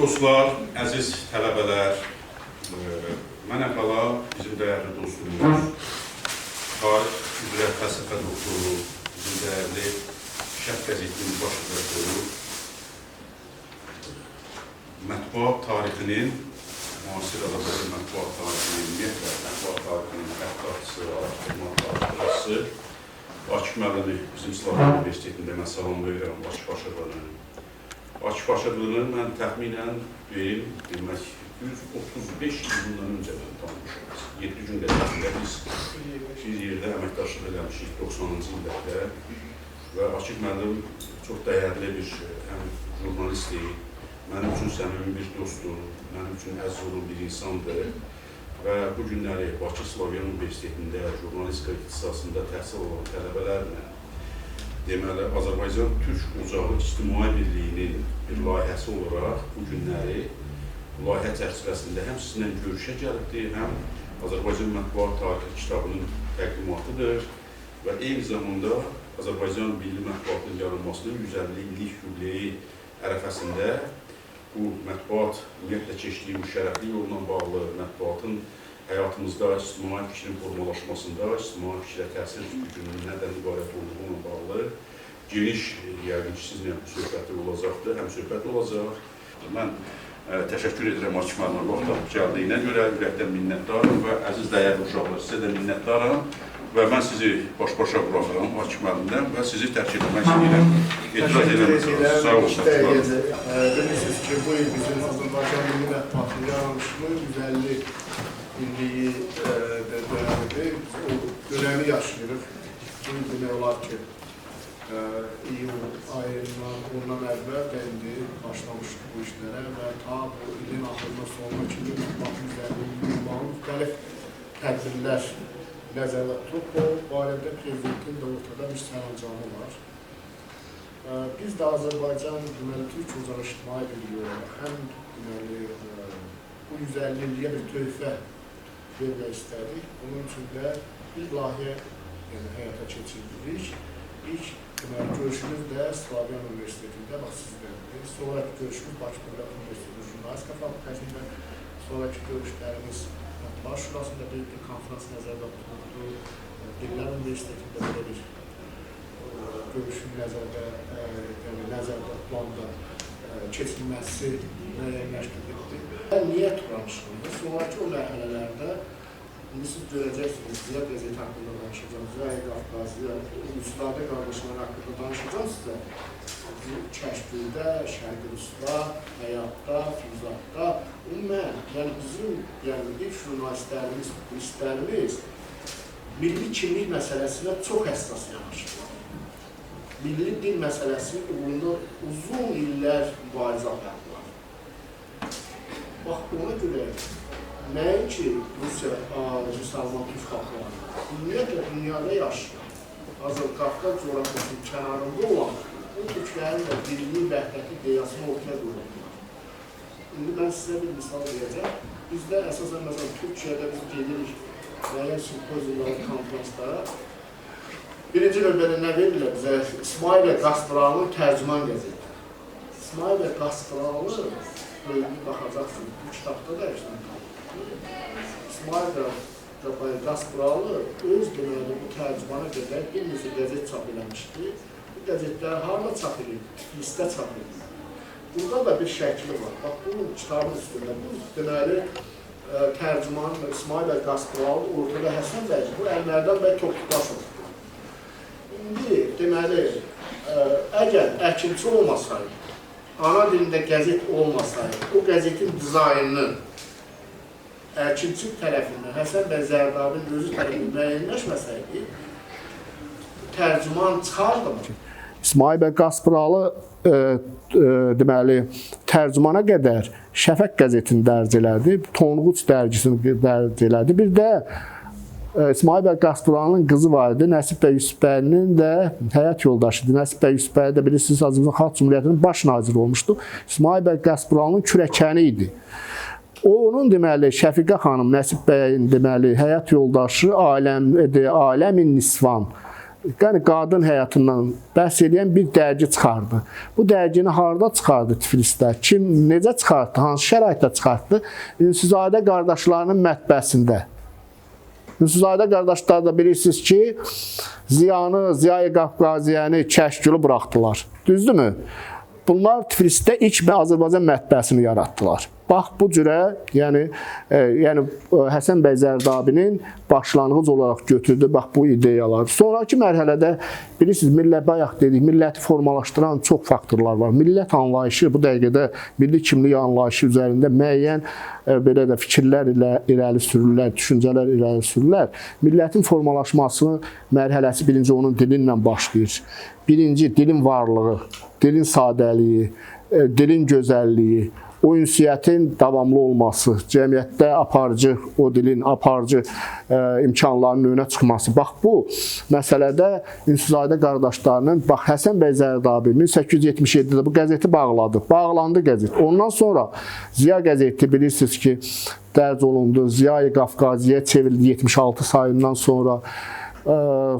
Dostlar, əziz tələbələr, mən əvvəla bizim dəyərli dostumuz, tarix üzrə fəlsəfə doktoru, bizim dəyərli Şərq qəzetinin baş redaktoru, mətbuat tarixinin, müasir Azərbaycan mətbuat tarixinin, ümumiyyətlə mətbuat tarixinin tədqiqatçısı, araşdırma araşdırıcısı Akif müəllimi bizim Slavyan Universitetində mən salamlayıram, Akif Aşırlını. Akif Aşırlını mən təxminən deyim, demək, 135 il bundan öncə mən tanımışam. 7 gün qəzetində biz bir yerdə əməkdaşlıq eləmişik 90-cı illərdə və Akif müəllim çox dəyərli bir həm jurnalistdir, mənim üçün səmimi bir dostdur, mənim üçün əziz olan bir insandır və bu günləri Bakı Slavyan Universitetində jurnalistika ixtisasında təhsil alan tələbələrlə deməli, Azərbaycan Türk Ocağı İctimai Birliyinin bir layihəsi olaraq bu günləri layihə çərçivəsində həm sizinlə görüşə gəlibdir, həm Azərbaycan Mətbuat Tarixi kitabının təqdimatıdır və eyni zamanda Azərbaycan Milli Mətbuatının yaranmasının 150 illik yubileyi ərəfəsində bu mətbuat, ümumiyyətlə keçdiyi bu şərəfli yolla bağlı mətbuatın həyatımızda ictimai fikrin formalaşmasında, ictimai fikrə təsir gücünün nədən ibarət olduğu ilə bağlı geniş, yəqin ki, sizinlə söhbəti olacaqdır, həm söhbət olacaq. Mən təşəkkür edirəm Akif müəllimə vaxt tapıb gəldiyinə görə, ürəkdən minnətdarım və əziz dəyərli uşaqlar, sizə də minnətdaram və mən sizi baş-başa buraxıram Akif müəllimdən və sizi tərk etmək istəyirəm. Etiraz eləməsəniz, sağ olun. Bilirsiniz ki, bu il bizim Azərbaycan Milli Mətbuatının yaranışının 150 illiyi dönəmidir. Biz o dönəmi yaşayırıq. Bu il demək olar ki, iyul ayından, ondan əvvəl də indi başlamışdıq bu işlərə və ta bu ilin axırına sonuna kimi mətbuatın 150 illiyi bağlı müxtəlif tədbirlər nəzərdə tutub. Bu barədə Prezidentin də ortada bir sərəncamı var. Biz də Azərbaycan deməli, Türk Ocağı İctimai Birliyi olaraq həm deməli, bu 150 illiyə bir töhfə vermək istədik. Bunun üçün də bir layihə yəni, həyata keçirdik. İlk deməli, görüşümüz də Slavyan Universitetində, bax sizdəndir. Sonraki görüşümüz Bakı Dövlət Universitetinin Jurnalistika Fakültəsində, sonraki görüşlərimiz Mətbuat Şurasında bir konferans nəzərdə tutuldu. Dillər Universitetində belə bir görüşün nəzərdə, yəni nəzərdə planda keçirilməsi müəyyənləşdirildi. Niyə Turan işığında? Sonraki o mərhələlərdə indi siz görəcəksiniz, Ziya qəzeti haqqında danışacağım, Ziya Qafqazı, Üstade qardaşları haqqında danışacağım sizə. Kəşfüldə, Şərqi Rusda, Həyatda, Füzatda, ümumən, yəni bizim yəni ilk jurnalistlərimiz, publisistlərimiz milli kimlik məsələsinə çox həssas yanaşırlar. Milli dil məsələsinin uğrunda uzun illər mübarizə apardılar. Bax, ona görə nəinki Rusiya, müsəlman türk xalqları, ümumiyyətlə dünyada yaşayan, Azər-Qafqaz coğrafiyasının kənarında olan o türklərin də birliyi, vəhdəti ideyasını ortaya qoyurdular. İndi mən sizə bir misal deyəcəm. Bizdə əsasən, məsələn, Türkiyədə biz gedirik müəyyən simpoziumlara, konferanslara. Birinci növbədə nə verirlər bizə? İsmail bəy Qasbıralının Tərcüman qəzeti. İsmail bəy Qasbıralı, baxacaqsınız, bu kitabda da işləm. İsmail bəy Qasbıralı öz deməli bu tərcümana qədər bir neçə qəzet çap eləmişdi. Bu qəzetlər harada çap edildi? Tiflisdə çap edildi. Burada da bir şəkli var. Bax, bunun kitabın üstündə. Bu deməli tərcüman İsmail bəy Qasbıralı, ortada Həsən bəy, bu Əlimərdan bəy Topçubaşov. İndi deməli, əgər əkinçi olmasaydı, ana dilində qəzet olmasaydı, o qəzetin dizaynını əkinçi tərəfindən, Həsən bəy Zərdabinin özü tərəfindən müəyyənləşməsəydi, tərcüman çıxardı mı? İsmail bəy Qasbıralı deməli, tərcümana qədər Şəfəq qəzetini dərc elədi, Tonğuc dərgisini dərc elədi. Bir də İsmail bəy Qasbıralının qızı var idi, Nəsib bəy Yusifbəylinin də həyat yoldaşı idi. Nəsib bəy Yusifbəyli də bilirsiniz, Azərbaycan Xalq Cümhuriyyətinin baş naziri olmuşdu. İsmail bəy Qasbıralının kürəkəni idi. Onun deməli Şəfiqə xanım, Nəsib bəyin deməli həyat yoldaşı Aləmin Nisvan Yəni qadın həyatından bəhs edən bir dərgi çıxardı. Bu dərgini harda çıxardı Tiflisdə? Kim, necə çıxartdı? Hansı şəraitdə çıxartdı? Ünsüzadə qardaşlarının mətbəəsində. Ünsüzadə qardaşlar da bilirsiniz ki, Ziyanı, Ziya-i Qafqaziyəni, Kəşgülü buraxdılar. Düzdürmü? Bunlar Tiflisdə ilk Azərbaycan mətbəəsini yaratdılar. Bax bu cürə, yəni Həsən bəy Zərdabinin başlanğıc olaraq götürdü bax bu ideyaları. Sonrakı mərhələdə bilirsiniz, millət bayaq dedik, milləti formalaşdıran çox faktorlar var. Millət anlayışı bu dəqiqədə milli kimlik anlayışı üzərində müəyyən belə də fikirlər ilə irəli sürürlər, düşüncələr irəli sürürlər. Millətin formalaşması mərhələsi birinci onun dilinlə başlayır. Birinci dilin varlığı, dilin sadəliyi, dilin gözəlliyi, o ünsiyyətin davamlı olması, cəmiyyətdə aparıcı, o dilin aparıcı imkanlarının önə çıxması. Bax bu məsələdə Ünsüzadə qardaşlarının, bax Həsən bəy Zərdabi 1877-də bu qəzeti bağladı. Bağlandı qəzet. Ondan sonra Ziya qəzeti bilirsiniz ki, dərc olundu. Ziya-i Qafqaziyə çevrildi 76 sayından sonra.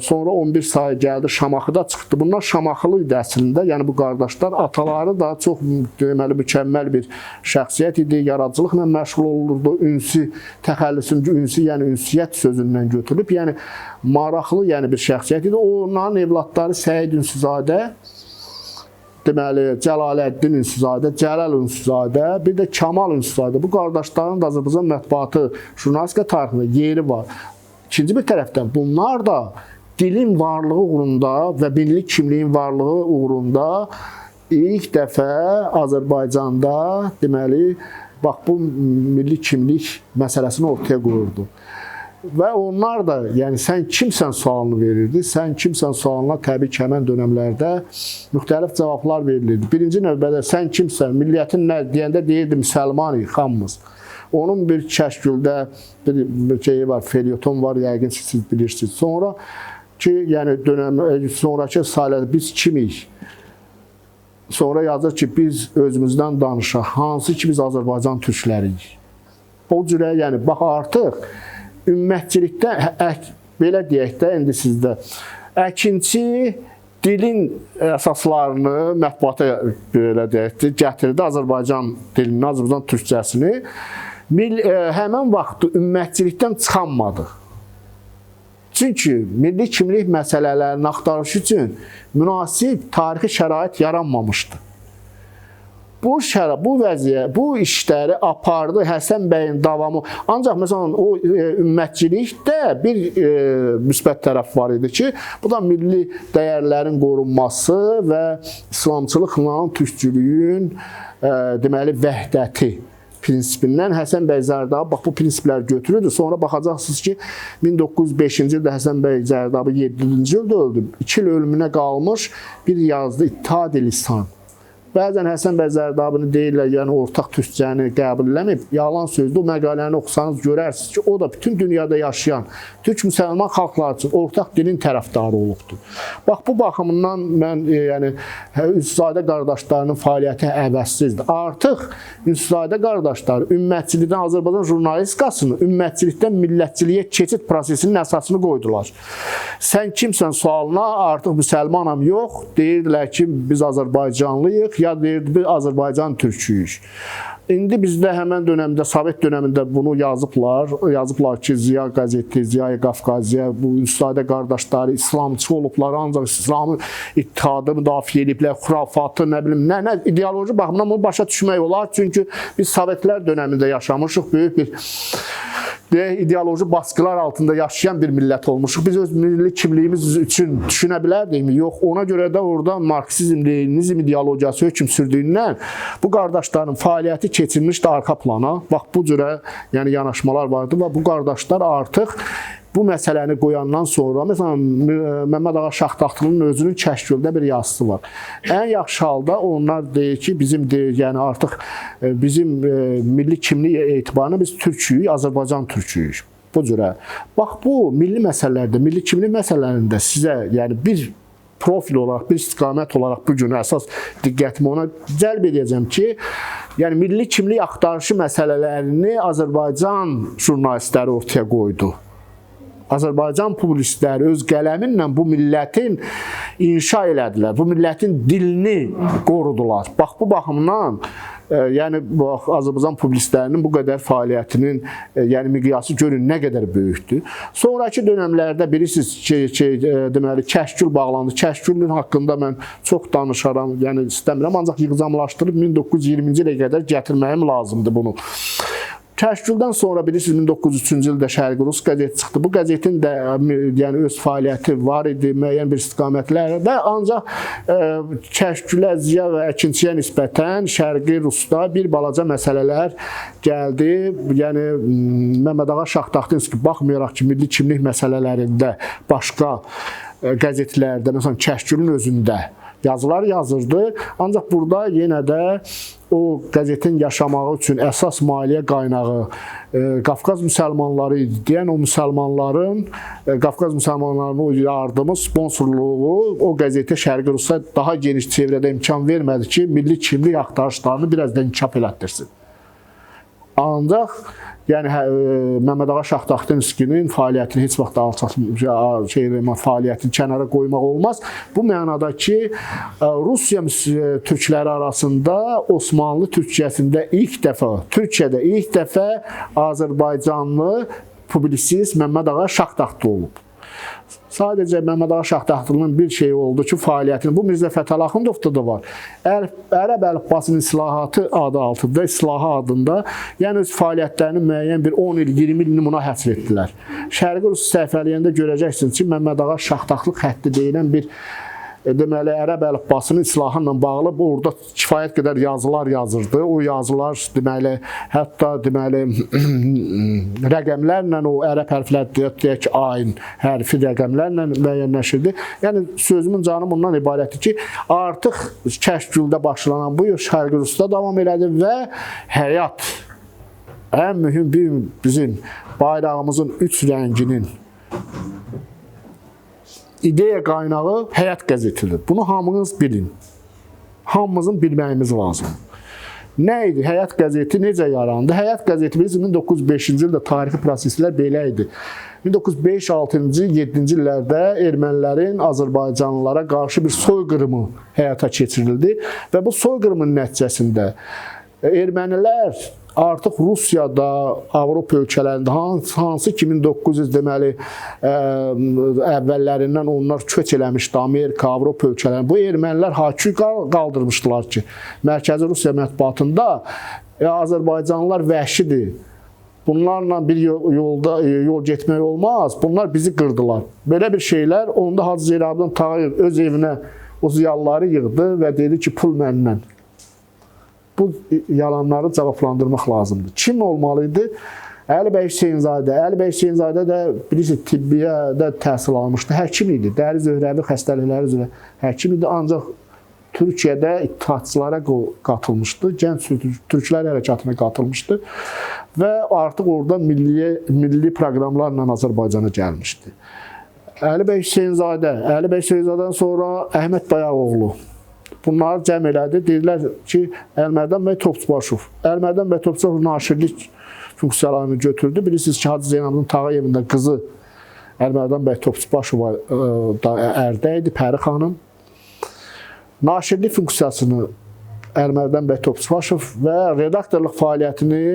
Sonra 11 sayı gəldi, Şamaxıda çıxdı. Bunlar Şamaxılı idi əslində. Yəni bu qardaşlar, ataları da çox deməli mükəmməl bir şəxsiyyət idi. Yaradıcılıqla məşğul olurdu. Ünsi təxəllüsün ünsi, yəni ünsiyyət sözündən götürülüb. Yəni maraqlı, yəni bir şəxsiyyət idi. Onların evladları Səid Ünsüzadə, deməli Cəlaləddin Ünsüzadə, Cəlal Ünsüzadə, bir də Kamal Ünsüzadə. Bu qardaşların da Azərbaycan mətbuatı, jurnalistika tarixində yeri var. İkinci bir tərəfdən bunlar da dilin varlığı uğrunda və milli kimliyin varlığı uğrunda ilk dəfə Azərbaycanda deməli bax bu milli kimlik məsələsini ortaya qoyurdu. Və onlar da, yəni sən kimsən sualını verirdi. Sən kimsən sualına təbii ki, həmən dönəmlərdə müxtəlif cavablar verilirdi. Birinci növbədə sən kimsən, milliyyətin nə deyəndə deyirdi müsəlmanıq hamımız. Onun bir Kəşgüldə bir şeyi var, felyeton var, yəqin siz bilirsiniz. Sonra ki, yəni dönəm sonrakı saylarda biz kimik? Sonra yazır ki, biz özümüzdən danışaq, hansı ki biz Azərbaycan türkləriyik. O cürə, yəni bax artıq ümmətçilikdə, belə deyək də indi sizdə, Əkinçi dilin əsaslarını mətbuata belə deyək də, gətirdi Azərbaycan dilini, Azərbaycan türkçəsini. Həmən vaxtı ümmətçilikdən çıxanmadı. Çünki milli kimlik məsələlərinin axtarışı üçün münasib tarixi şərait yaranmamışdı. Bu vəziyyət, bu işləri apardı Həsən bəyin davamı. Ancaq məsələn o ümmətçilikdə bir müsbət tərəf var idi ki, bu da milli dəyərlərin qorunması və islamçılıqla türkçülüyün deməli vəhdəti prinsipindən Həsən bəy Zərdabi bax bu prinsipləri götürürdü. Sonra baxacaqsınız ki, 1905-ci ildə Həsən bəy Zərdabi 7-ci ildə öldü. 2 il ölümünə qalmış bir yazdı İttihad-ı Lisan. Bəzən Həsən bəy Zərdabini deyirlər, yəni ortaq türkçəni qəbul eləməyib. Yalan sözdür. O məqaləni oxusanız görərsiniz ki, o da bütün dünyada yaşayan türk müsəlman xalqları üçün ortaq dilin tərəfdarı olubdur. Bax bu baxımından mən yəni Ünsüzadə qardaşlarının fəaliyyəti əvəzsizdir. Artıq Ünsüzadə qardaşları ümmətçilikdən Azərbaycan jurnalistikasını ümmətçilikdən millətçiliyə keçid prosesinin əsasını qoydular. Sən kimsən sualına artıq müsəlmanam yox, deyirdilər ki, biz Azərbaycanlıyıq, ya deyirdi biz Azərbaycan türküyük. İndi bizdə həmən dönəmdə, Sovet dönəmində bunu yazıblar. Yazıblar ki, Ziya qəzeti, Ziya-i Qafqaziyə, bu Ünsüzadə qardaşları islamçı olublar, ancaq İslamı ittihadı müdafiə ediblər, xurafatı, nə bilim, nə ideoloji baxımdan bunu başa düşmək olar. Çünki biz Sovetlər dönəmində yaşamışıq, böyük bir ideoloji baskılar altında yaşayan bir millət olmuşuq. Biz öz milli kimliyimiz üçün düşünə bilərdikmi? Yox. Ona görə də orada marksizm, leninizm ideologiyası hökm sürdüyündən bu qardaşların fəaliyyəti keçilmişdi arxa plana. Bax bu cürə yəni yanaşmalar vardı və bu qardaşlar artıq bu məsələni qoyandan sonra, məsələn, Məmməd Ağa Şahtaxtlının özünün Kəşgüldə bir yazısı var. Ən yaxşı halda onlar deyir ki, bizim deyir, yəni artıq bizim milli kimlik etibarına biz türküyük, Azərbaycan türküyük. Bu cürə. Bax bu milli məsələlərdə, milli kimlik məsələlərində sizə yəni bir profil olaraq, bir istiqamət olaraq bu gün əsas diqqətimi ona cəlb edəcəm ki, yəni milli kimlik axtarışı məsələlərini Azərbaycan jurnalistləri ortaya qoydu. Azərbaycan publisistləri öz qələmi ilə bu millətin inşa elədilər. Bu millətin dilini qorudular. Bax bu baxımdan yəni bax Azərbaycan publisistlərinin bu qədər fəaliyyətinin yəni miqyası görün nə qədər böyükdür. Sonrakı dövrlərdə bilirsiniz ki, deməli Kəşkül bağlandı. Kəşkülün haqqında mən çox danışaram, yəni istəmirəm, ancaq yığcamlaşdırıb 1920-ci ilə qədər gətirməyim lazımdır bunu. Kəşküldən sonra bilirsiniz 1903-cü ildə Şərqi Rus qəzeti çıxdı. Bu qəzetin də yəni öz fəaliyyəti var idi müəyyən bir istiqamətlərdə, ancaq Kəşkülə, Ziya və Əkinçiyə nisbətən Şərqi Rusda bir balaca məsələlər gəldi. Yəni Məmməd Ağa Şahtaxtinski baxmayaraq ki, milli kimlik məsələlərində başqa qəzetlərdə, məsələn Kəşkülün özündə yazılar yazırdı. Ancaq burada yenə də o qəzetin yaşamağı üçün əsas maliyyə qaynağı Qafqaz müsəlmanları idi deyən o müsəlmanların, Qafqaz müsəlmanlarının o yardımı, sponsorluğu o qəzetə Şərqi Rusa daha geniş çevrədə imkan vermədi ki, milli kimlik axtarışlarını biraz da inkişaf elətdirsin. Ancaq yəni Məmməd Ağa Şahtaxtinskinin fəaliyyətini heç vaxt alçaltmaq, fəaliyyətini kənara qoymaq olmaz. Bu mənada ki, Rusiya türkləri arasında Osmanlı Türkiyəsində ilk dəfə, Türkiyədə ilk dəfə Azərbaycanlı publisist Məmməd Ağa Şahtaxtlı olub. Sadəcə Məmməd Ağa Şahtaxtlının bir şeyi oldu ki, fəaliyyətini, bu Mirzə Fətəli Axundovda da var. Ərəb əlifbasının islahatı adı altında, islahı adında, yəni öz fəaliyyətlərini müəyyən bir 10 il, 20 ilini buna həsr etdilər. Şərqi Rus səhifəliyəndə görəcəksiniz ki, Məmməd Ağa Şahtaxtlı xətti deyilən bir deməli ərəb əlifbasının islahı ilə bağlı orada kifayət qədər yazılar yazırdı. O yazılar deməli hətta deməli rəqəmlərlə o ərəb hərfləri deyək ki, ayn hərfi rəqəmlərlə müəyyənləşirdi. Yəni sözümün canı bundan ibarətdir ki, artıq Kəşküldə başlanan bu Şərqi Rusda davam elədi və həyat ən mühüm bir bizim bayrağımızın üç rənginin ideya qaynağı Həyat qəzetidir. Bunu hamınız bilin. Hamımızın bilməyimiz lazımdır. Nə idi? Həyat qəzeti necə yarandı? Həyat qəzeti bilirsiniz 1905-ci ildə tarixi proseslər belə idi. 1905, 6-cı, 7-ci illərdə ermənilərin Azərbaycanlılara qarşı bir soyqırımı həyata keçirildi və bu soyqırımın nəticəsində ermənilər artıq Rusiyada, Avropa ölkələrində hansı ki 1900 deməli əvvəllərindən onlar köç eləmişdi Amerika, Avropa ölkələrində. Bu ermənilər hakü qaldırmışdılar ki, Mərkəzi Rusiya mətbuatında Azərbaycanlılar vəhşidir. Bunlarla bir yolda yol getmək olmaz. Bunlar bizi qırdılar. Belə bir şeylər onda Hacı Zeynalabdin Tağıyev öz evinə o ziyalıları yığdı və dedi ki, pul məndən. Bu yalanları cavablandırmaq lazımdır. Kim olmalı idi? Əli bəy Hüseynzadə. Əli bəy Hüseynzadə də bilirsiniz tibbiyədə təhsil almışdı. Həkim idi. Dəri zöhrəvi xəstəlikləri üzrə həkim idi. Ancaq Türkiyədə ittihatçılara qatılmışdı. Gənc türklər hərəkatına qatılmışdı və artıq orada milli proqramlarla Azərbaycana gəlmişdi. Əli bəy Hüseynzadə, Əli bəy Hüseynzadədən sonra Əhməd Bayağoğlu. Bunları cəm elədi. Dedilər ki, Əlmərdan bəy Topçubaşov. Əlmərdan bəy Topçubaşov naşirlik funksiyalarını götürdü. Bilirsiniz ki, Hacı Zeynalabdin Tağıyevin də qızı Əlmərdan bəy Topçubaşova da ərdə idi, Pəri xanım. Naşirlik funksiyasını Əlmərdan bəy Topçubaşov və redaktorluq fəaliyyətini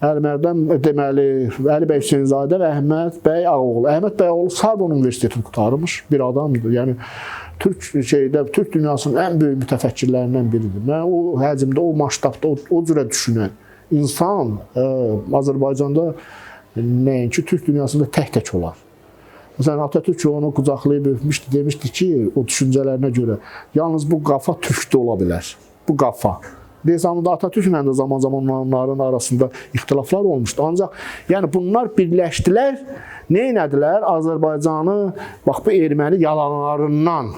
Əlmərdan deməli Əli bəy Hüseynzadə və Əhməd bəy Ağaoğlu. Əhməd bəy Ağaoğlu Sorbonne Universitetini qurtarmış bir adamdır. Yəni Türk dünyasının ən böyük mütəfəkkirlərindən biridir. Mən o həcmdə, o masштабda, o cürə düşünən insan Azərbaycanda nəinki Türk dünyasında tək-tək olar. Məsələn, Atatürk onu qucaqlayıb öpmüşdü, demişdi ki, o düşüncələrinə görə yalnız bu qafa türkdə ola bilər. Bu qafa. Deyəsən, Atatürklə də zaman-zaman onların arasında ixtilaflar olmuşdu. Ancaq yəni bunlar birləşdilər, nə etdilər? Azərbaycanı bax bu erməni yalanlarından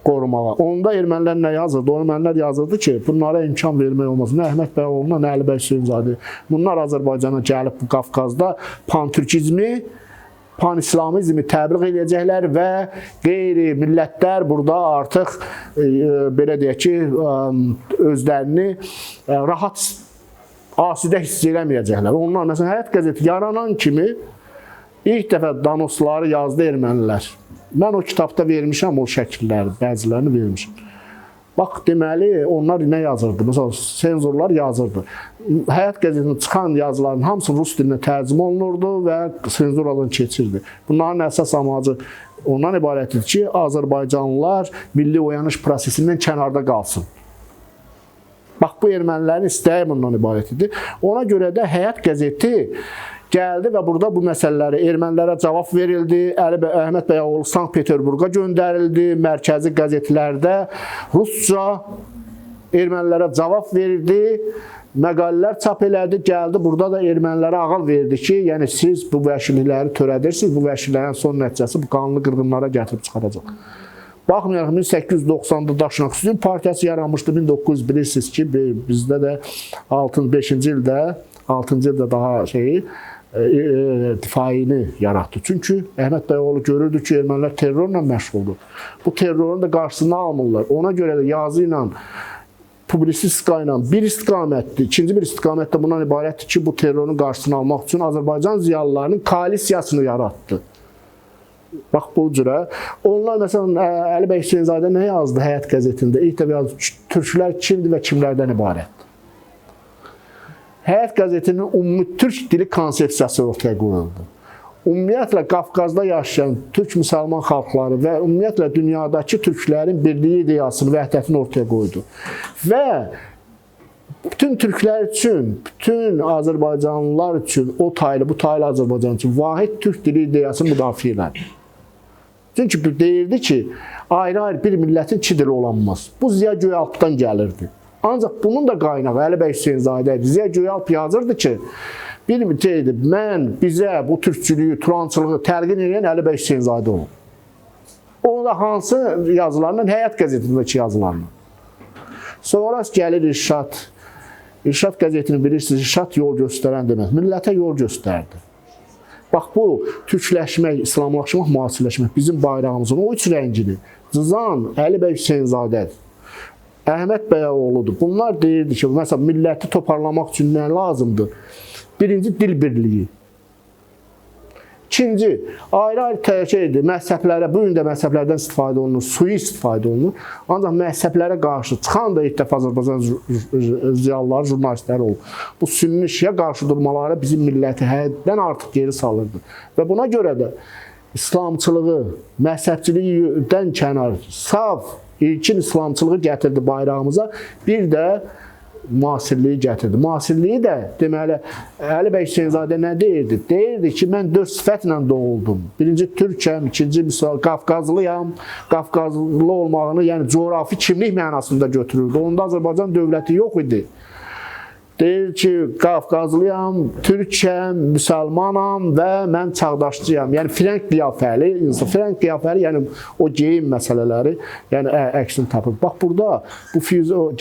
qorumağa. Onda ermənilər nə yazırdı? O ermənilər yazırdı ki, bunlara imkan vermək olmaz. Nə Əhməd Bəyoğluna, nə Əli bəy Hüseynzadə. Bunlar Azərbaycana gəlib bu Qafqazda pantürkizmi, panislamizmi təbliğ edəcəklər və qeyri millətlər burada artıq belə deyək ki, özlərini rahat, asudə hiss eləməyəcəklər. Onlar məsələn Həyat qəzeti yaranan kimi İlk dəfə donosları yazdı ermənilər. Mən o kitabda vermişəm o şəkilləri, bəzilərini vermişəm. Bax, deməli, onlar nə yazırdı? Məsələn, senzorlar yazırdı. Həyat qəzetinin çıxan yazıların hamısı rus dilinə tərcümə olunurdu və senzuradan keçirdi. Bunların əsas amacı ondan ibarət idi ki, Azərbaycanlılar milli oyanış prosesindən kənarda qalsın. Bax, bu ermənilərin istəyi bundan ibarət idi. Ona görə də Həyat qəzeti gəldi və burada bu məsələləri ermənilərə cavab verildi. Əhməd Bəyoğlu Sankt-Peterburqa göndərildi. Mərkəzi qəzetlərdə rusca ermənilərə cavab verdi. Məqalələr çap elədi, gəldi burada da ermənilərə ağıl verdi ki, yəni siz bu vəhşilikləri törədirsiniz, bu vəhşilərin son nəticəsi bu qanlı qırğınlara gətirib çıxaracaq. Baxmayaraq 1890-da Daşnaksutyun partiyası yaranmışdı. 1900 bilirsiniz ki, bizdə də 5-ci ildə, 6-cı ildə daha şeyi difaini yaratdı. Çünki Əhməd Bəyoğlu görürdü ki, ermənilər terrorla məşğuldur. Bu terrorun da qarşısını almırlar. Ona görə də yazı ilə, publisistika ilə bir istiqamətdir. İkinci bir istiqamət də bundan ibarətdir ki, bu terrorun qarşısını almaq üçün Azərbaycan ziyalılarının koalisiyasını yaratdı. Bax bu cürə. Onlar məsələn Əli bəy Hüseynzadə nə yazdı Həyat qəzetində? İlk dəfə yazdı türklər kimdir və kimlərdən ibarətdir? Həyat qəzetinin ümumi türk dili konsepsiyası ortaya qoyuldu. Ümumiyyətlə Qafqazda yaşayan türk müsəlman xalqları və ümumiyyətlə dünyadakı türklərin birliyi ideyasını, vəhdətini ortaya qoydu. Və bütün türklər üçün, bütün Azərbaycanlılar üçün, o taylı, bu taylı Azərbaycan üçün vahid türk dili ideyasını müdafiə elədi. Çünki deyirdi ki, ayrı-ayrı bir millətin iki dili olanmaz. Bu Ziya Göyalpdan gəlirdi. Ancaq bunun da qaynağı Əli bəy Hüseynzadə idi. Ziya Göyalp yazırdı ki, bir şeydir, mən bizə bu türkçülüyü, turançılığı təlqin edən Əli bəy Hüseynzadə olub. O da hansı yazılarından? Həyat qəzetindəki yazılarından. Sonra gəlir İrşad. İrşad qəzetini bilirsiniz, İrşad yol göstərən demək. Millətə yol göstərdi. Bax bu türkləşmək, İslamlaşmaq, müasirləşmək bizim bayrağımızın o üç rəngini cızan Əli bəy Hüseynzadədir. Əhməd Bəyoğludur. Bunlar deyirdi ki, məsələn, milləti toparlamaq üçün nə lazımdır? Birinci, dil birliyi. İkinci, ayrı-ayrı şeydir, məzhəblərə, bu gün də məzhəblərdən istifadə olunur, sui istifadə olunur. Ancaq məzhəblərə qarşı çıxan da ilk dəfə Azərbaycan ziyalıları, jurnalistləri olub. Bu sünni şiə qarşı durmaları bizim milləti həddən artıq geri salırdı. Və buna görə də İslamçılığı, məzhəbçilikdən kənar, saf, ilkin İslamçılığı gətirdi bayrağımıza. Bir də müasirliyi gətirdi. Müasirliyi də deməli Əli bəy Hüseynzadə nə deyirdi? Deyirdi ki, mən 4 sifətlə doğuldum. Birinci türkəm, ikinci misal Qafqazlıyam. Qafqazlı olmağını, yəni coğrafi kimlik mənasında götürürdü. Onda Azərbaycan dövləti yox idi. Deyir ki, Qafqazlıyam, türkəm, müsəlmanam və mən çağdaşçıyam. Yəni frənk qiyafəli insan, frənk qiyafəli, yəni o geyim məsələləri, yəni əksini tapır. Bax burada bu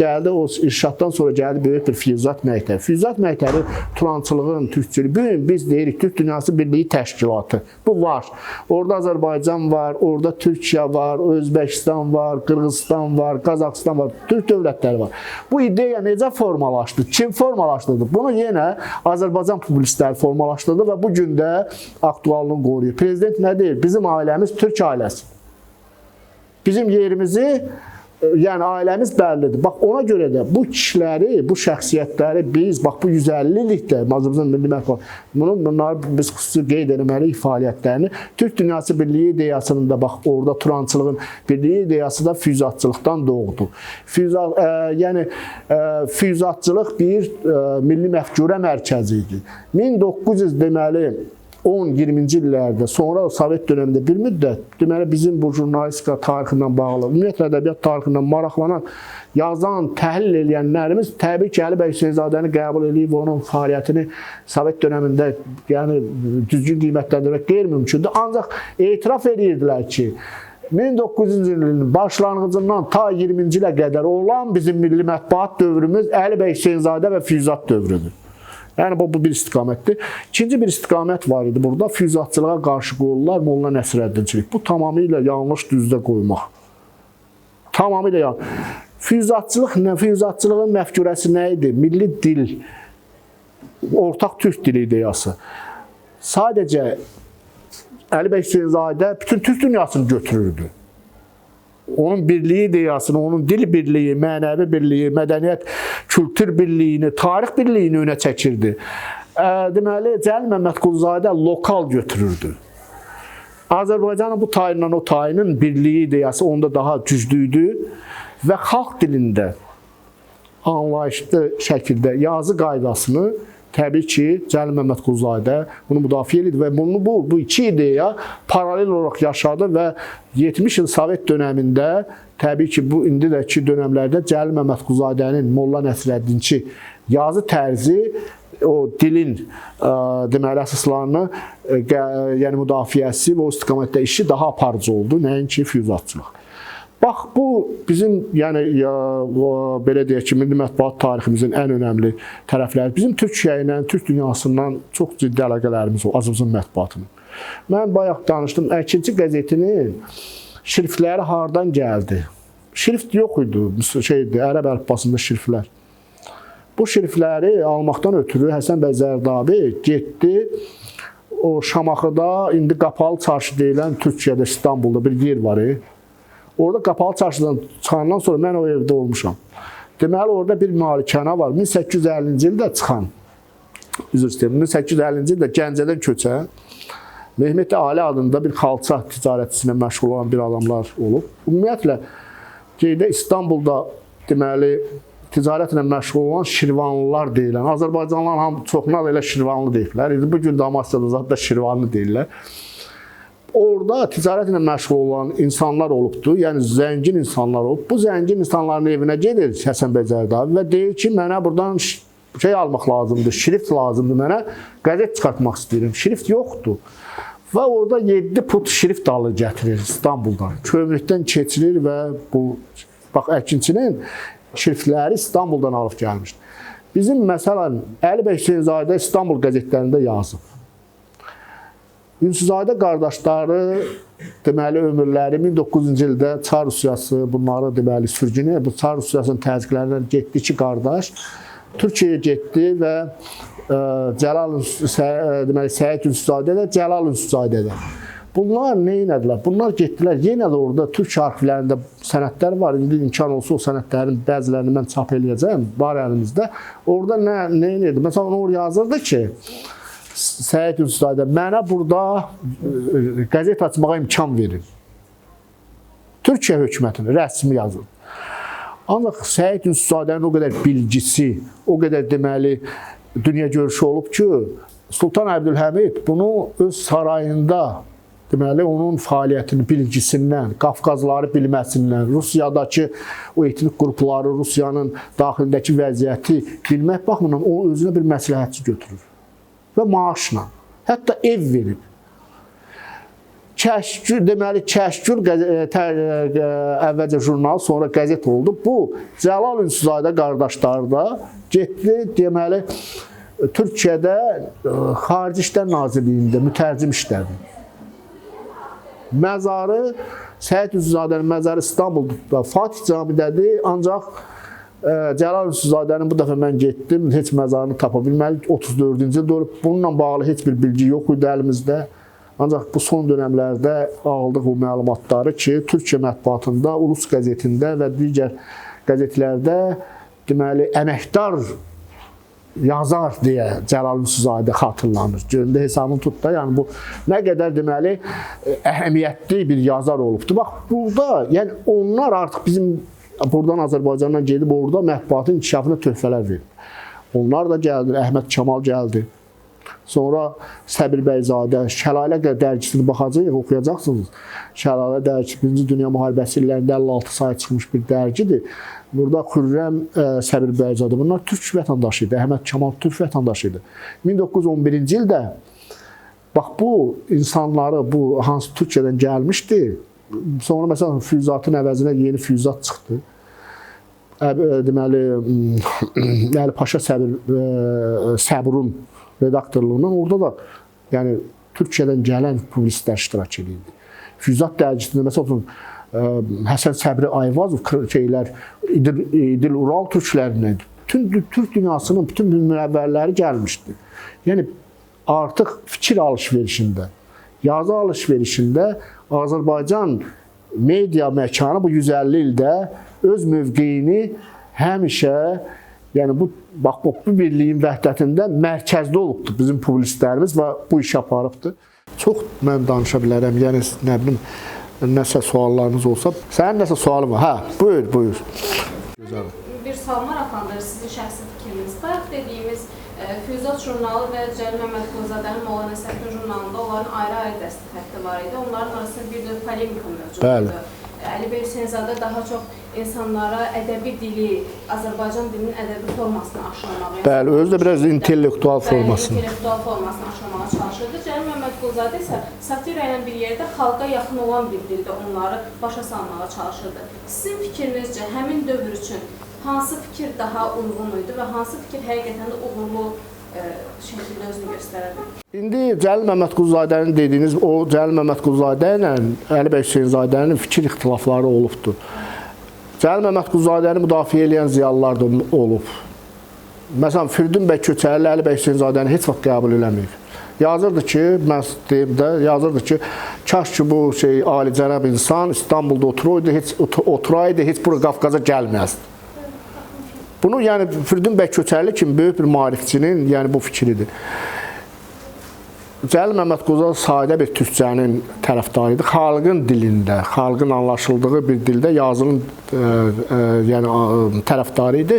gəldi, o İrşaddan sonra gəldi böyük bir Füyuzat məktəbi. Füyuzat məktəbi turançılığın, türkçülüyün, bu gün biz deyirik Türk Dünyası Birliyi Təşkilatı. Bu var. Orada Azərbaycan var, orada Türkiyə var, Özbəkistan var, Qırğızistan var, Qazaxıstan var, türk dövlətləri var. Bu ideya necə formalaşdı? Kim formalaşdırdı? Bunu yenə Azərbaycan publisistləri formalaşdırdı və bu gün də aktuallığını qoruyur. Prezident nə deyir? Bizim ailəmiz türk ailəsi. Bizim yerimizi, yəni ailəmiz bəllidir. Bax ona görə də bu kişiləri, bu şəxsiyyətləri biz, bax bu 150 illikdə Azərbaycan Milli Mətbuat, bunları biz xüsusi qeyd etməliyik fəaliyyətlərini. Türk Dünyası Birliyi ideyasının da bax orada turançılığın birliyi ideyası da füyuzatçılıqdan doğdu. Füyuzatçılıq bir milli məfkurə mərkəzi idi. 1900 deməli 10-20-ci illərdə, sonra Sovet dönəmində bir müddət, deməli bizim bu jurnalistika tarixindən bağlı, ümumiyyətlə ədəbiyyat tarixindən maraqlanan, yazan, təhlil eləyənlərimiz təbii ki, Əli bəy Hüseynzadəni qəbul eləyib onun fəaliyyətini Sovet dönəmində, yəni düzgün qiymətləndirmək qeyri-mümkündür. Ancaq etiraf edirdilər ki, 1900-cü ilin başlanğıcından ta 20-ci ilə qədər olan bizim milli mətbuat dövrümüz Əli bəy Hüseynzadə və Füyuzat dövrüdür. Yəni bu bir istiqamətdir. İkinci bir istiqamət var idi burada. Füyuzatçılığa qarşı qoyurlar Molla Nəsrəddinçilik. Bu tamamilə yanlış düzdə qoymaq. Tamamilə yanlış. Füyuzatçılıq nə? Füyuzatçılığın məfkurəsi nə idi? Milli dil, ortaq türk dili ideyası. Sadəcə Əli bəy Hüseynzadə bütün türk dünyasını götürürdü. Onun birliyi ideyasını, onun dil birliyi, mənəvi birliyi, mədəniyyət, kültür birliyini, tarix birliyini önə çəkirdi. Deməli, Cəlil Məmmədquluzadə lokal götürürdü. Azərbaycanın bu tayından o tayının birliyi ideyası onda daha güclü idi və xalq dilində anlayışlı şəkildə yazı qaydasını təbii ki, Cəlil Məmmədquluzadə bunu müdafiə edirdi və bunu bu iki ideya paralel olaraq yaşadı və 70 il Sovet dönəmində təbii ki, bu indidəki dönəmlərdə Cəlil Məmmədquluzadənin Molla Nəsrəddinçi yazı tərzi o dilin deməli əsaslarını yəni müdafiəsi və o istiqamətdə işi daha aparıcı oldu, nəinki füyuzatçılıq. Bax, bu bizim, yəni belə deyək ki, milli mətbuat tariximizin ən önəmli tərəfləri. Bizim Türkiyə ilə, Türk dünyasından çox ciddi əlaqələrimiz oldu, Azərbaycan mətbuatının. Mən bayaq danışdım, Əkinçi qəzetinin şriftləri hardan gəldi? Şrift yox idi, şeydi, ərəb əlifbasında şriftlər. Bu şriftləri almaqdan ötürü Həsən bəy Zərdabi getdi o Şamaxıda, indi Qapalı Çarşı deyilən Türkiyədə, İstanbulda bir yer var. Orada Qapalı Çarşıdan çıxandan sonra mən o evdə olmuşam. Deməli, orada bir malikanə var. 1850-ci ildə çıxan, üzr istəyirəm, 1850-ci ildə Gəncədən köçən Mehmet Ali adında bir xalça ticarətçisinə məşğul olan bir adamlar olub. Ümumiyyətlə, qeydə İstanbulda deməli, ticarətlə məşğul olan Şirvanlılar deyilən, Azərbaycanlıların hamı çoxuna da elə Şirvanlı deyiblər. İndi bu gün də Amasyada zat da Şirvanlı deyirlər. Orada ticarətlə məşğul olan insanlar olubdu, yəni zəngin insanlar olub. Bu zəngin insanların evinə gedir Həsən bəy Zərdabi və deyir ki, mənə buradan şey almaq lazımdır, şrift lazımdır mənə, qəzet çıxartmaq istəyirəm. Şrift yoxdur. Və orada 7 put şrift alır gətirir İstanbuldan. Kömürlükdən keçirir və bu, bax, Əkinçinin şriftləri İstanbuldan alıb gəlmişdi. Bizim, məsələn, Əli bəy Hüseynzadə İstanbul qəzetlərində yazıb. Ünsüzadə qardaşları, deməli, ömürləri 1900-cü ildə Çar Rusiyası bunları, deməli, sürgünü, bu Çar Rusiyasının təzyiqlərindən getdi iki qardaş. Türkiyəyə getdi və Cəlal, deməli, Səid Ünsüzadə də, Cəlal Ünsüzadə də. Bunlar nə etdilər? Bunlar getdilər, yenə də orada türk arxivlərində sənədlər var. İndi imkan olsa o sənədlərin bəzilərini mən çap eləyəcəm, var əlimizdə. Orada nə etdi? Məsələn, o yazırdı ki, Səid Ünsüzadə, mənə burada qəzet açmağa imkan verin. Türkiyə hökumətinin rəsmi yazır. Ancaq Səid Ünsüzadənin o qədər bilgisi, o qədər deməli, dünya görüşü olub ki, Sultan Əbdülhəmid bunu öz sarayında, deməli, onun fəaliyyətini bilgisindən, Qafqazları bilməsindən, Rusiyadakı o etnik qrupları, Rusiyanın daxilindəki vəziyyəti bilmək baxımından o özünə bir məsləhətçi götürür. Və maaşla, hətta ev verib. Kəşkül, deməli, Kəşkül əvvəlcə jurnal, sonra qəzet oldu. Bu, Cəlal Ünsüzadə qardaşları da getdi, deməli, Türkiyədə Xarici İşlər Nazirliyində mütərcim işlədi. Məzarı, Səid Ünsüzadənin məzarı İstanbulda Fatih Camidədir, ancaq Cəlal Ünsüzadənin bu dəfə mən getdim, heç məzarını tapa bilmədik. 34-cü ildə olub. Bununla bağlı heç bir bilgi yox idi əlimizdə. Ancaq bu son dönəmlərdə aldıq o məlumatları ki, Türkiyə mətbuatında, Ulus qəzetində və digər qəzetlərdə deməli, əməkdar yazar deyə Cəlal Ünsüzadə xatırlanır. Göründə hesabını tut da, yəni bu nə qədər deməli əhəmiyyətli bir yazar olubdur. Bax, burada, yəni onlar artıq bizim buradan Azərbaycandan gedib orada mətbuatın inkişafına töhfələr verib. Onlar da gəldi, Əhməd Kamal gəldi. Sonra Səbir Bəyzadə, Şəlalə dərgisini baxacaq, oxuyacaqsınız. Şəlalə dərgisi 1-ci Dünya Müharibəsi illərində 56 sayı çıxmış bir dərgidir. Burada Xürrəm Səbir Bəyzadə, bunlar türk vətəndaşı idi, Əhməd Kamal türk vətəndaşı idi. 1911-ci ildə, bax bu insanları, bu hansı Türkiyədən gəlmişdi, sonra məsələn füyuzatın əvəzinə yeni füyuzat çıxdı. Deməli, Əli Paşa Səbrun redaktorluğundan orada da yəni Türkiyədən gələn publisistlər iştirak edirdi. Füyuzat dərgisində məsəl üçün Həsən Səbri Ayvazov şeylər İdil Ural türklərindən, bütün Türk dünyasının bütün münəvvərləri gəlmişdi. Yəni artıq fikir alış-verişində, Yazı alış-verişində Azərbaycan media məkanı bu 150 ildə öz mövqeyini həmişə, yəni bu bax bu birliyin vəhdətində mərkəzdə olubdur bizim publisistlərimiz və bu işi aparıbdır. Çox mən danışa bilərəm. Yəni nə bilim, nəsə suallarınız olsa. Sənin nəsə sualın var? Hə, buyur, buyur. Gözəl. Bir sual maraqlandırır sizin şəxsi fikriniz. Bayaq dediyimiz Füyuzat jurnalı və Cəlil Məmmədquluzadənin Molla Nəsrəddin jurnalında onların ayrı-ayrı dəsti xətti var idi. Onların arasında bir növ polemika mövcud Bəli. idi. Əli bəy Hüseynzadə daha çox insanlara ədəbi dili, Azərbaycan dilinin ədəbi formasını aşılamağa. Bəli, özü də biraz intellektual formasını. Bəli, intellektual formasını aşılamağa çalışırdı. Cəlil Məmmədquluzadə isə satira ilə bir yerdə xalqa yaxın olan bir dildə onları başa salmağa çalışırdı. Sizin fikrinizcə həmin dövr üçün hansı fikir daha uyğun idi və hansı fikir həqiqətən də uğurlu şəkildə özünü göstərə bildi? İndi Cəlil Məmmədquluzadənin dediyiniz, o Cəlil Məmmədquluzadə ilə Əli bəy Hüseynzadənin fikir ixtilafları olubdur. Cəlil Məmmədquluzadəni müdafiə eləyən ziyalılar da olub. Məsələn, Firidun bəy Köçərli Əli bəy Hüseynzadəni heç vaxt qəbul eləməyib. Yazırdı ki, mən deyim də, yazırdı ki, kaş ki bu şey alicənab insan İstanbulda oturaydı, heç oturaydı, heç bura Qafqaza gəlməzdi. Bunu yəni Firidun bəy Köçərli kimi böyük bir maarifçinin, yəni bu fikridir. Cəlil Məmmədquluzadə sadə bir türkçənin tərəfdarı idi. Xalqın dilində, xalqın anlaşıldığı bir dildə yazının yəni tərəfdarı idi.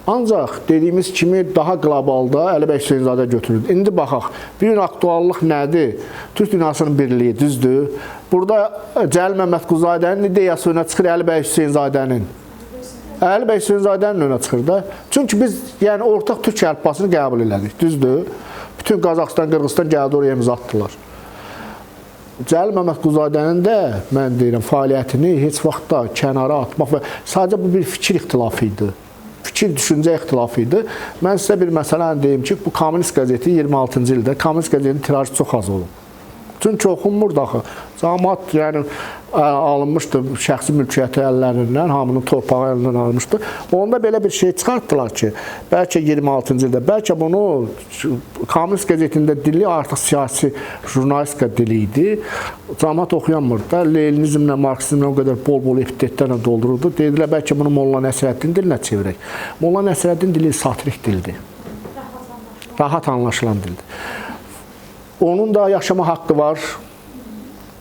Ancaq dediyimiz kimi daha qlobalda Əli bəy Hüseynzadə götürüldü. İndi baxaq, bir gün aktuallıq nədir? Türk dünyasının birliyi, düzdür. Burada Cəlil Məmmədquluzadənin ideyası önə çıxır Əli bəy Hüseynzadənin. Əli bəy Hüseynzadənin önə çıxır da. Çünki biz yəni ortaq türk əlifbasını qəbul elədik, düzdür. Bütün Qazaxıstan, Qırğızistan gəldi oraya imza atdılar. Cəlil Məmmədquluzadənin də, mən deyirəm, fəaliyyətini heç vaxt da kənara atmaq və sadəcə bu bir fikir ixtilafı idi. Fikir, düşüncə ixtilafı idi. Mən sizə bir məsələni deyim ki, bu Kommunist qəzeti 26-cı ildə, Kommunist qəzetinin tirajı çox az olub. Çünki oxunmurdu axı. Camaat yəni alınmışdı şəxsi mülkiyyəti əllərindən, hamının torpağı əlindən alınmışdı. Onda belə bir şey çıxartdılar ki, bəlkə 26-cı ildə, bəlkə bunu Kommunist qəzetində dili artıq siyasi jurnalistika dili idi. Camaat oxuyanmırdı da, Leninizmlə, Marksizmlə o qədər bol-bol epitetlərlə doldururdu. Dedilər, bəlkə bunu Molla Nəsrəddin dilinə çevirək. Molla Nəsrəddin dili satirik dildir. Rahat anlaşılan dildir. Onun da yaşama haqqı var.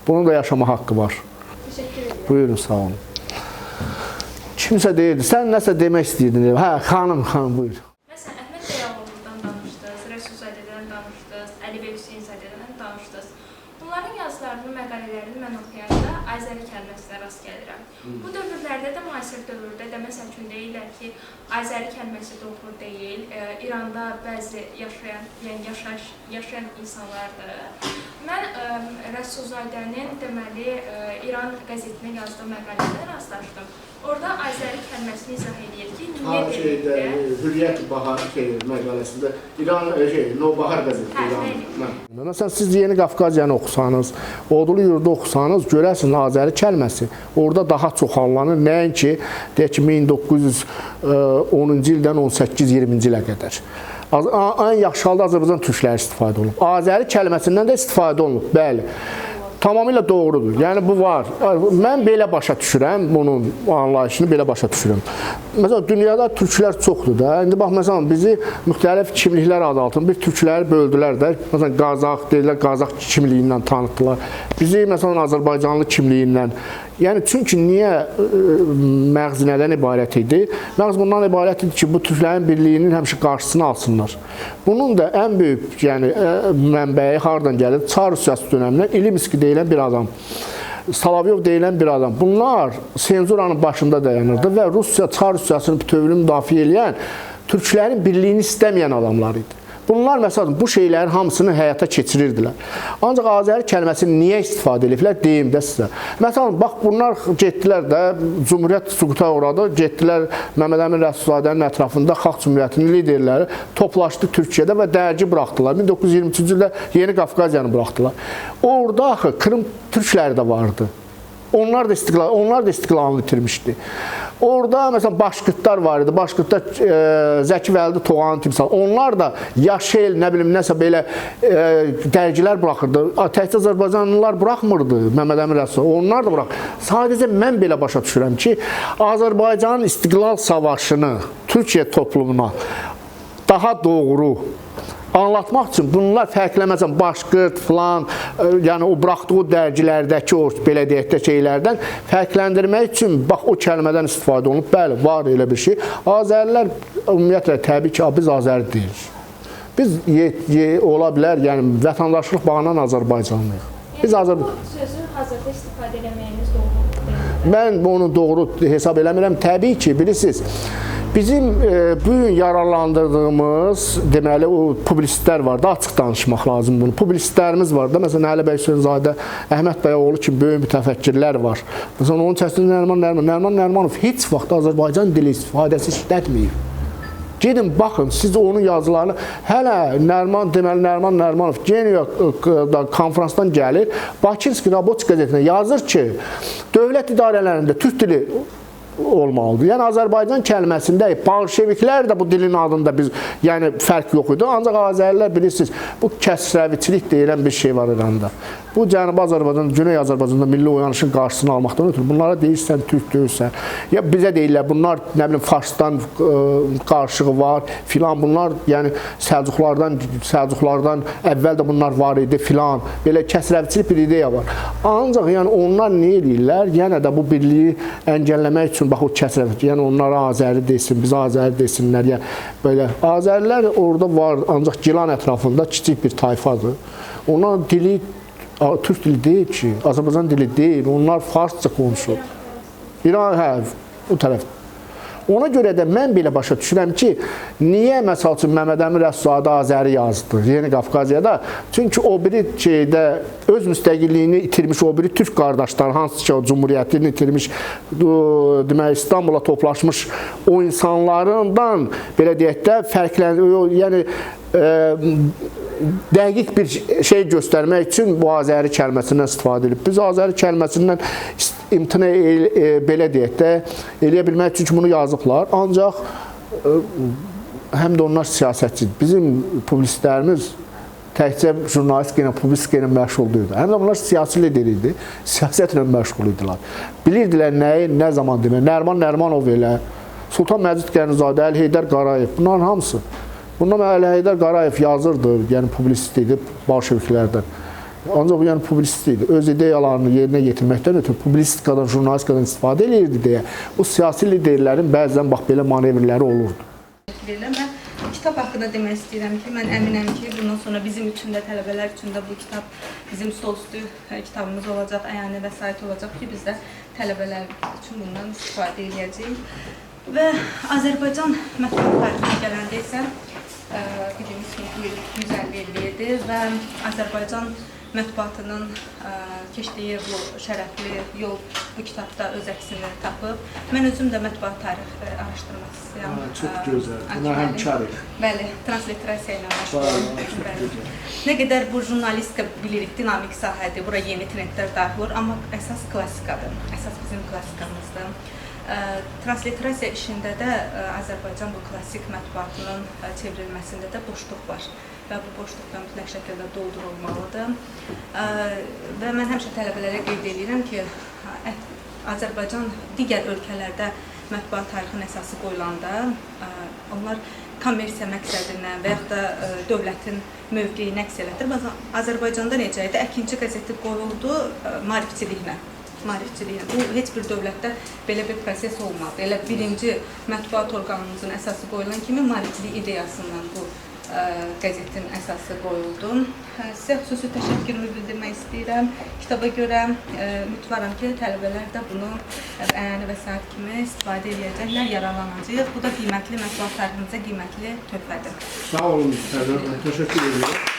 Bunun da yaşama haqqı var. Təşəkkür edirəm. Buyurun, sağ olun. Kimsə deyirdi, sən nəsə demək istəyirdin. Hə, xanım, xanım, buyur. Məsələn, Əhməd bəy Ağaoğlu'dan danışdınız, Rəsulzadədən danışdınız, Əli bəy Hüseynzadədən danışdınız. Bunların yazılarını, məqalələrini mən oxuyanda Azəri kəlməsinə rast gəlirəm. Bu dövrlərdə də, müasir dövrdə də, məsəl üçün deyirlər ki, Azəri kəlməsi doğru deyil, İranda bəzi yaşayan, yəni yaşayan insanlardır. Mən Rəsulzadənin deməli İran qəzetinə yazdığı məqalədə rastlaşdım. Orada Azəri kəlməsini izah edir ki, niyə dedikdə... Hürriyyət Bahar məqaləsində İran Novbahar qəzeti İran. Məsələn, siz Yeni Qafqaziyanı oxusanız, Odulu Yurdu oxusanız, görərsiniz Azəri kəlməsi orada daha çox anlanır. Nəinki, deyək ki, 1910-cu ildən 18-20-ci ilə qədər. Ən yaxşı halda Azərbaycan türkləri istifadə olunub. Azəri kəlməsindən də istifadə olunub, bəli. Tamamilə doğrudur. Yəni bu var. Mən belə başa düşürəm, bunun anlayışını belə başa düşürəm. Məsələn, dünyada türklər çoxdur da. İndi bax, məsələn, bizi müxtəlif kimliklər adı altında bir türkləri böldülər də. Məsələn, Qazax deyirlər, Qazax kimliyindən tanıtdılar. Bizi, məsələn, Azərbaycanlı kimliyindən. Yəni, çünki niyə məğz nədən ibarət idi? Məğz bundan ibarət idi ki, bu türklərin birliyinin həmişə qarşısını alsınlar. Bunun da ən böyük yəni, mənbəyi hardan gəlir? Çar Rusiyası dönəmindən İlimski deyilən bir adam, Solovyov deyilən bir adam. Bunlar senzuranın başında dayanırdı və Rusiya, Çar Rusiyasını bütövlüyünü müdafiə eləyən, türklərin birliyini istəməyən adamlar idi. Bunlar, məsələn, bu şeylərin hamısını həyata keçirirdilər. Ancaq Azəri kəlməsini niyə istifadə ediblər, deyim də sizə. Məsələn, bax, bunlar getdilər də, Cumhuriyyət süquta uğradı, getdilər Məmməd Əmin Rəsulzadənin ətrafında Xalq Cumhuriyyətinin liderləri toplaşdı Türkiyədə və dərgi buraxdılar. 1923-cü ildə Yeni Qafqaziyanı buraxdılar. Orada axı Krım türkləri də vardı. Onlar da istiqlalını itirmişdi. Orada məsələn Başqırtlar var idi. Başqırtlar Zəki Vəlidi Toğanın timsalı. Onlar da Yaşel, nə bilim nəsə belə dərgilər buraxırdı. Təkcə Azərbaycanlılar buraxmırdı Məmməd Əmin Rəsulzadə. Onlar da burax. Sadəcə mən belə başa düşürəm ki, Azərbaycanın istiqlal savaşını Türkiyə toplumuna daha doğru anlatmaq üçün bunlar fərqləməzən Başqırt filan, yəni o buraxdığı dərgilərdəki o belə deyək də şeylərdən fərqləndirmək üçün bax o kəlmədən istifadə olunub. Bəli, var elə bir şey. Azərilər ümumiyyətlə təbii ki, biz Azəri deyirik. Biz ola bilər, yəni vətəndaşlıq bağından Azərbaycanlıyıq. Biz Bu sözü hazırda istifadə eləməyiniz doğru deyil. Mən bunu doğru hesab eləmirəm. Təbii ki, bilirsiniz, bizim bu gün yararlandırdığımız, deməli, o publisistlər var da, açıq danışmaq lazım bunu. Publisistlərimiz var da, məsələn, Əli bəy Hüseynzadə, Əhməd Bəyoğlu kimi böyük mütəfəkkirlər var. Məsələn, onun içərisində Nəriman Nərimanov. Nəriman Nərimanov heç vaxt Azərbaycan dili istifadəsi işlətməyib. Gedin, baxın, siz onun yazılarını, hələ Nəriman, deməli, Nəriman Nərimanov Genevada konfransdan gəlir, Bakınski Raboçi qəzetinə yazır ki, dövlət idarələrində türk dili olmalıdır. Yəni Azərbaycan kəlməsində bolşeviklər də bu dilin adında biz, yəni fərq yox idi. Ancaq Azərilər bilirsiniz, bu kəsrəviçilik deyilən bir şey var İranda. Bu Cənubi Azərbaycan, Güney Azərbaycanda milli oyanışın qarşısını almaqdan ötürü bunlara deyirsən türk deyirsən. Ya bizə deyirlər bunlar nə bilim Farsdan qarşığı var filan, bunlar yəni Səlcuqlardan əvvəl də bunlar var idi filan. Belə kəsrəviçilik bir ideya var. Ancaq yəni onlar nə eləyirlər? Yenə də bu birliyi əngəlləmək üçün bax o kəsrəviçilik, yəni onlara Azəri desin, bizə Azəri desinlər. Yəni belə Azərilər orada var, ancaq Gilan ətrafında kiçik bir tayfadır. Onların dili türk dili deyil ki, Azərbaycan dili deyil, onlar farsça konuşur. İran, hə, o tərəf. Ona görə də mən belə başa düşürəm ki, niyə məsəl üçün Məmməd Əmin Rəsulzadə Azəri yazdı Yeni Qafqaziyada? Çünki o biri şeydə öz müstəqilliyini itirmiş o biri türk qardaşlar, hansı ki o cumhuriyyətini itirmiş, deməli İstanbula toplaşmış o insanlarından belə deyək də fərqlənir, yəni dəqiq bir şey göstərmək üçün bu Azəri kəlməsindən istifadə edib. Biz Azəri kəlməsindən imtina belə deyək də eləyə bilmək üçün ki, bunu yazıblar. Ancaq həm də onlar siyasətçidir. Bizim publisistlərimiz təkcə jurnalistika ilə, publisistika ilə məşğul deyildi. Həm də bunlar siyasi lider idi, siyasətlə məşğul idilər. Bilirdilər nəyi, nə zaman demək. Nəriman Nərimanov elə, Sultan Məcid Qənizadə, Əli Heydər Qarayev, bunların hamısı. Bundan Əli Heydər Qarayev yazırdı, yəni publisist idi bolşeviklərdən. Ancaq yəni publisist idi. Öz ideyalarını yerinə yetirməkdən ötürü publisistikadan, jurnalistikadan istifadə eləyirdi deyə bu siyasi liderlərin bəzən bax belə manevrləri olurdu. Mən kitab haqqında demək istəyirəm ki, mən əminəm ki, bundan sonra bizim üçün də, tələbələr üçün də bu kitab bizim stolüstü kitabımız olacaq, əyani vəsait olacaq ki, biz də tələbələr üçün bundan istifadə edəcəyik. Və Azərbaycan mətbuat tarixinə gələndə isə bildiyimiz kimi bu il 150 illiyidir və Azərbaycan mətbuatının keçdiyi bu şərəfli yol bu kitabda öz əksini tapıb. Mən özüm də mətbuat tarixi araşdırmasıyam. Çox gözəl. Buna həmkarıq. Bəli, transliterasiya ilə məşğulum. Nə qədər bu jurnalistika bilirik, dinamik sahədir, bura yeni trendlər daxil olur, amma əsas klassikadır. Əsas bizim klassikamızdır. Transliterasiya işində də Azərbaycan bu klassik mətbuatının çevrilməsində də boşluq var və bu boşluq da mütləq şəkildə doldurulmalıdır. Və mən həmişə tələbələrə qeyd edirəm ki, Azərbaycan digər ölkələrdə mətbuat tarixinin əsası qoyulanda onlar kommersiya məqsədinə və yaxud da dövlətin mövqeyini əks elətdirir. Azərbaycanda necə idi? Əkinçi qəzeti qoyuldu maarifçiliklə. Bu heç bir dövlətdə belə bir proses olmadı. Elə birinci mətbuat orqanımızın əsası qoyulan kimi maarifçilik ideyasından bu qəzetin əsası qoyuldu. Sizə xüsusi təşəkkürümü bildirmək istəyirəm. Kitaba görə ümidvaram ki, tələbələr də bunu əyani vəsait kimi istifadə edəcəklər, yararlanacaq. Bu da qiymətli mətbuat tariximizə qiymətli töhfədir. Sağ olun, təşəkkür edirəm.